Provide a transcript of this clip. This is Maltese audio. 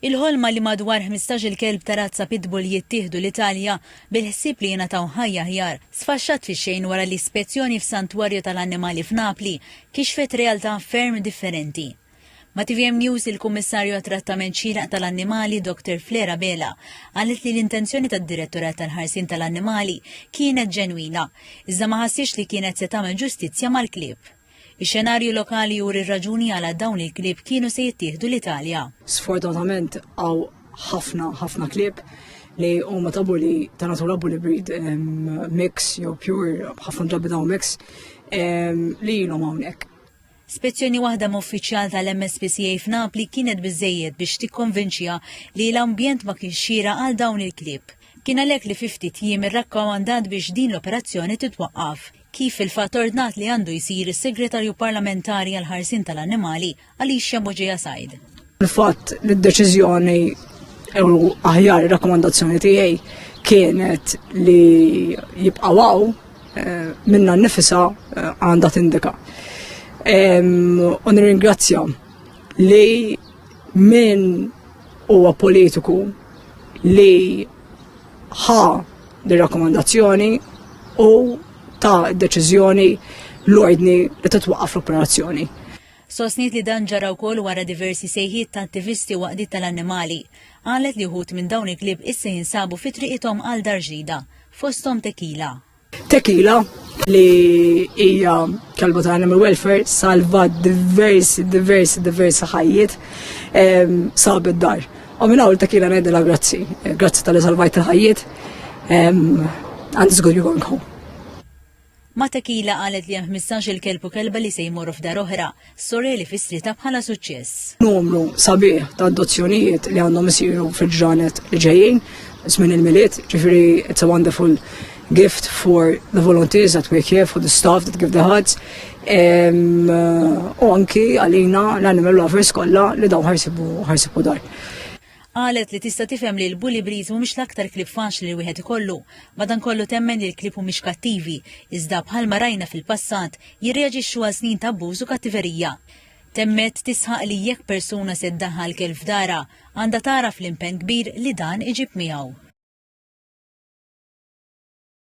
Il-ħolma li madwar 15-il kelb ta' razza pitbull jittieħdu l-Italja bil-ħsieb li jingħataw ħajja aħjar sfaxxat fix-xejn wara li spezzjoni f'santwarju tal-annimali f'Napli kixfet realtà ferm differenti. Ma' TVM News il-Kummissarju għat-Trattament Xieraq tal-Annimali Dr. Flera Bela qalet li l-intenzjoni tad-Direttorat tal-Ħarsien tal-Annimali kienet ġenwina, iżda ma ħassiex li kienet se tagħmel ġustizzja mal-klieb. Ix-xenarju lokali juri r-raġuni għala dawn il-klieb kienu se jittieħdu l-Italja. Sfortunatament hawn ħafna ħafna klieb li huma ta' bully ta' natura bully breed mix jew pure ħafna drabi dawn mix li ilhom hawnhekk. Spezzjoni waħda m'uffiċjal tal-MSPCA f'Napli kienet biżejjed biex tikkonvinċiha li l-ambjent ma kienx xieraq għal dawn il-klieb. Kien għalhekk li fi ftit jiem irrakkomandat biex din l-operazzjoni titwaqqaf. Kif fil-fatt ordnat li għandu jsir is-Segretarju Parlamentari għall-Ħarsien tal-Annimali, Alicia Bugeja Said. Il-fatt li d-deċiżjoni u aħjar ir-rakkomandazzjoni tiegħi kienet li jibqgħu hawn eh, minna nnifisha eh, għandha tindika. U nirringrazzja li min huwa politiku li ħa dir-rakkomandazzjoni u ta d-deċiżjoni l-ordni li titwaqqaf l-operazzjoni. Sostniet li dan ġara wkoll wara diversi sejħiet ta' attivisti u għaqdiet tal-annimali. Qalet li wħud minn dawn il-klieb issa jinsabu fi triqithom għal dar ġdida, fosthom Tequila. Tequila li hija kelba ta' animal welfare salva diversi, diversi, diversi ħajjiet sabet dar. U minn hawn Tequila ngħidilha grazzi. Grazzi tal-li salvajt il-ħajjiet. And it's good you're going home. Ma' Tequila qalet li hemm 15-il kelb u kelba li se jmorru f'dar oħra, storja li fissritha bħala suċċess. Numru sabiħ ta' adozzjonijiet li għandhom isiru fil-ġranet li ġejjin, żmien il-Milied, ġifieri it's a wonderful gift for the volunteers that work here, for the staff that give the hugs, u anki għalina l-animal lovers kollha li dawn ħa jsibu dar. Qalet li tista' tifhem li l-bully breeds mhumiex l-aktar klieb faċli li wieħed ikollu, madankollu temmen li l-klieb mhumiex kattivi, iżda bħalma rajna fil-passat jirreaġixxu għal snin ta' abbuż u kattiverija. Temmet tisħaq li jekk persuna se ddaħħal kelb f'darha, għandha tara fl-impenn kbir li dan iġib miegħu.